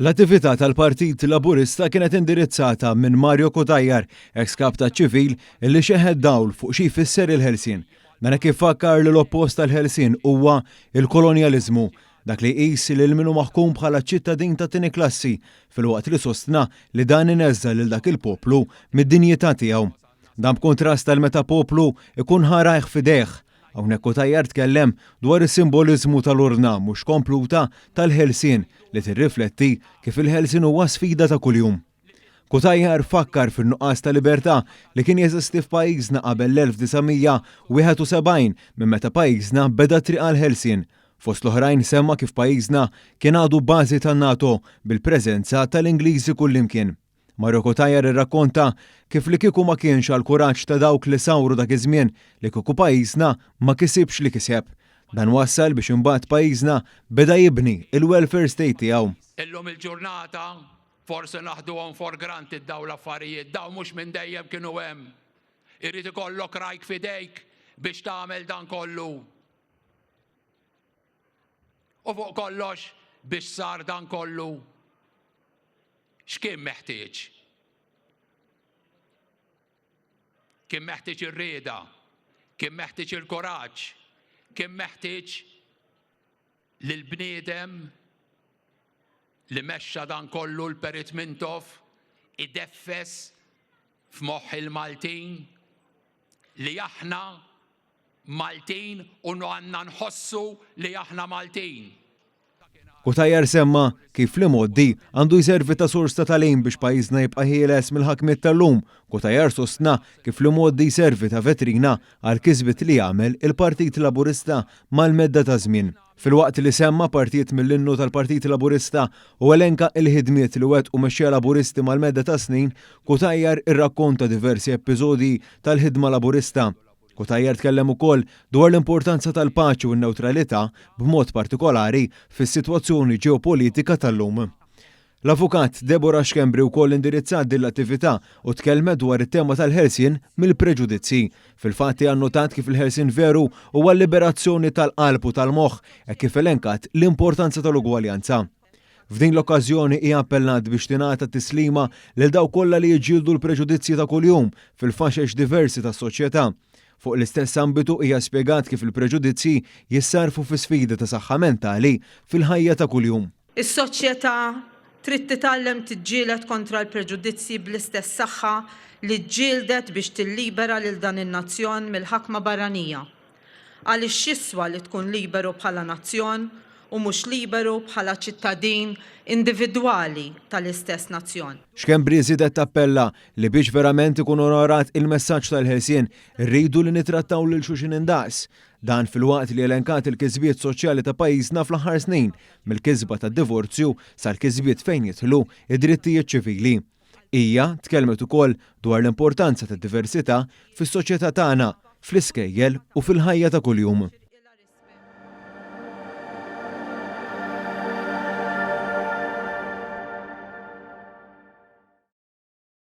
L-attività tal-Partit Laburista kienet indirizzata minn Mario Cutajar, eks Kap taċ-Ċivil, illi xeħet dawl fuq xi jfisser il-ħelsien. Dan hekk kif fakkar li l-oppost tal-ħelsien huwa l-kolonjaliżmu, dak li jqis lil min hu maħkum bħala ċittadin tat-tieni klassi, filwaqt li sostna li dan ineżża' lil dak il-poplu mid-dinjità tiegħu. Dan b'kuntrast għal meta poplu jkun ħa rajh f'idejh. Hawnhekk Cutajar tkellem dwar is-simboliżmu tal-urna mhux kompluta tal-ħelsien li tirrifletti kif il-ħelsien huwa sfida ta' kuljum. Cutajar fakkar fin-nuqqas ta' libertà li kien jeżisti f'pajjiżna qabel l-1971 minn meta pajjiżna beda t-triq għall-ħelsien. Fost l-oħrajn semma kif pajjiżna kien għadu bażi tan-NATO bil-preżenza tal-Ingliżi kullimkien. Mario Cutajar irrakkonta kif li kieku ma kienx għall-kuraġġ ta' dawk li sawru dak iż-żmien li kieku pajjiżna ma kisibx li kiseb. Dan wassal biex imbagħad pajjiżna beda jibni l-welfare state tiegħu. Illum il-ġurnata forsi naħduhom for granted dawn l-affarijiet, dawn mhux minn dejjem kienu hemm. Irid ikollok rajk f'idejk biex tagħmel dan kollu. U fuq kollox biex sar dan kollu X'kien meħtieġ? Kien meħtieġ ir-rieda, kien meħtieġ il-kuraġġ, kien meħtieġ li l-bniedem li mexxa dan kollu l-Perit Mintoff ideffes f'moħħ il-Maltin li aħna Maltin u għandna nħossu li aħna Maltin. Cutajar semma kif l-imgħoddi għandu jservi ta' sors ta' tagħlim biex pajjiżna jibqa' ħieles mill-ħakmiet tal-lum. Cutajar sostna kif l-imgħoddi jservi ta' vetrina għall-kisbiet li għamel il-Partit Laburista mal-medda taż-żmien. Filwaqt li semma partijiet mill-innu tal-Partit Laburista u elenka il-ħidmiet li wettqu mexxejja Laburisti mal-medda tas-snin, Cutajar irrakkonta diversi episodji tal-ħidma Laburista. Cutajar tkellem ukoll dwar l-importanza tal-paċi u n-newtralità b'mod partikolari fis-sitwazzjoni ġeopolitika tal-lum. L-Avukat Deborah Schembri wkoll indirizzat din l-attività u tkellmet dwar it-tema tal-ħelsien mill-preġudizzji. Fil-fatt hija nnotat kif il-ħelsien veru huwa l-liberazzjoni tal-qalb u tal-moħħ hekk kif elenkat l-importanza tal-ugwaljanza. F'din l-okkażjoni hija appellat biex tingħata tislima lil dawk kollha li jiġġieldu l-preġudizzji ta' kuljum fil-faxex diversi tas-soċjetà. Fuq l-istess ambitu hija spjegat kif il-preġudizzji jissarrfu fi sfidi ta' saħħa mentali fil-ħajja ta' kuljum. Is-soċjetà trid titgħallem tiġġieled kontra l-preġudizzji bl-istess saħħa li ġġieldet biex tillibera lil dan in-nazzjon mill-ħakma barranija. Għaliex x'jiswa li tkun liberu bħala nazzjon u mhux liberu bħala ċittadin individwali tal-istess nazzjon? Schembri żiedet tappella li biex verament ikun onorat il-messaġġ tal-ħelsien, irridu li nittrattaw lil xulxin indaqs. Dan filwaqt li elenkat il-kisbiet soċjali ta' pajjiżna fl-aħħar snin, mill-kisba tad-divorzju sal-kisbiet fejn jidħlu d-drittijiet ċivili. Hija tkellmet ukoll dwar l-importanza tad-diversità fis-soċjetà tagħna, fl-iskejjel u fil-ħajja ta' kuljum.